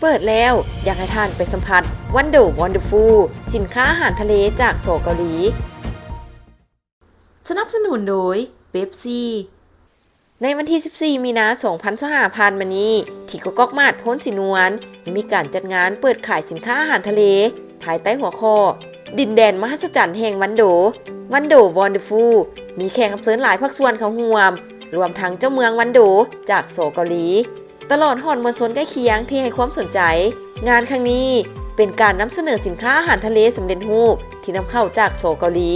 ເປີດແລ້ວ ຢາກໃຫ້ທ່ານໄປສຳຜັດ ວັນໂດ ວອນເດີຟູ ສິນຄ້າອາຫານທະເລຈາກ ສ ເກົາຫຼີ. ສະໜັບສະໜູນໂດຍ ເປັບຊີ. ໃນວັນທີສິບສີ່ ມີນາ ສອງພັນຊາວຫ້າ ຜ່ານມານີ້ ທີ່ກະກອກມາດ ໂພນສີນວນ ໄດ້ມີການຈັດງານເປີດຂາຍສິນຄ້າອາຫານທະເລ ພາຍໃຕ້ຫົວຂໍ້ ດິນແດນມະຫັດສະຈັນແຫ່ງວັນໂດ ວັນໂດ ວອນເດີຟູ ມີແຂກຮັບເຊີນຫຼາຍພາກສ່ວນເຂົ້າຮ່ວມ ລວມທັງເຈົ້າເມືອງວັນໂດ ຈາກ ສ ເກົາຫຼີ ຕະຫຼອດຮອດມວນຊົນໃກ້ຄຽງທີ່ໃຫ້ຄວາມສົນໃຈ. ງານຄັ້ງນີ້ເປັນການນຳສະເໜີສິນຄ້າອາຫານທະເລສຳເລັດຮູບທີ່ນຳເຂົ້າຈາກ ສ ເກົາຫຼີ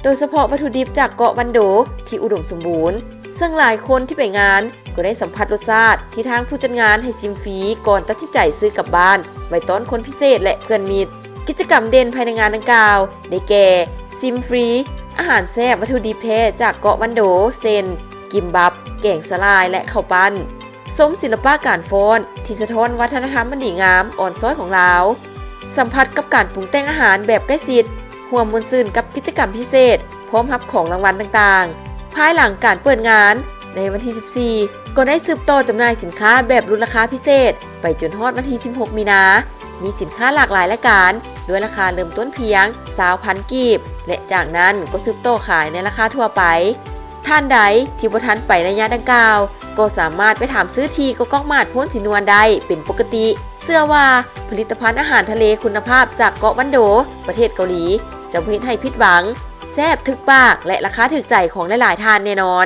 ໂດຍສະເພາະວັດຖຸດິບຈາກເກາະວັນໂດທີ່ອຸດົມສົມບູນ, ເຊິ່ງຫຼາຍຄົນທີ່ໄປງານກໍໄດ້ສຳຜັດລົດຊາດທີ່ທາງຜູ້ຈັດງານໃຫ້ຊິມຟຣີ ກ່ອນຕັດສິນໃຈຊື້ກັບບ້ານໄວ້ຕ້ອນຄົນພິເສດ ແລະ ເພື່ອນມິດ. ກິດຈະກຳເດັ່ນພາຍໃນງານດັ່ງກ່າວ ໄດ້ແກ່ ຊິມຟຣີ ອາຫານແຊບວັດຖຸດິບແທ້ຈາກເກາະວັນໂດ ເຊັ່ນ ກິມບັບ, ແກງສາຫຼ່າຍ ແລະ ເຂົ້າປັ້ນ. ຊົມສິລະປະການຟ້ອນທີ່ສະທ້ອນວັດທະນະທຳອັນດີງາມອ່ອນຊ້ອຍຂອງລາວ. ສຳຜັດກັບການປຸງແຕ່ງອາຫານແບບໃກ້ຊິດ, ຮ່ວມມ່ວນຊື່ນກັບກິດຈະກຳພິເສດ ພ້ອມຮັບຂອງລາງວັນຕ່າງໆ. ພາຍຫຼັງການເປີດງານໃນວັນທີສິບສີ່ ກໍໄດ້ສືບຕໍ່ຈຳໜ່າຍສິນຄ້າແບບຫຼຸດລາຄາພິເສດໄປຈົນຮອດວັນທີສິບຫົກ ມີນາ. ມີສິນຄ້າຫຼາກຫຼາຍລາຍການ ດ້ວຍລາຄາເລີ່ມຕົ້ນພຽງ ຊາວພັນ ກີບ ແລະ ຈາກນັ້ນກໍສືບຕໍ່ຂາຍໃນລາຄາທົ່ວໄປ. ທ່ານໃດທີ່ບໍ່ທັນໄປໄລຍະດັ່ງກ່າວ ກໍສາມາດໄປຖາມຊື້ທີ່ກະກອກມາດ ໂພນສີນວນໄດ້ເປັນປົກກະຕິ. ເຊື່ອວ່າຜະລິດຕະພັນອາຫານທະເລຄຸນນະພາບຈາກເກາະວັນໂດ ປະເທດເກົາຫຼີ ຈະບໍ່ເຮັດໃຫ້ຜິດຫວັງ, ແຊບຖືກປາກ ແລະ ລາຄາຖືກໃຈຂອງຫຼາຍໆທ່ານແນ່ນອນ.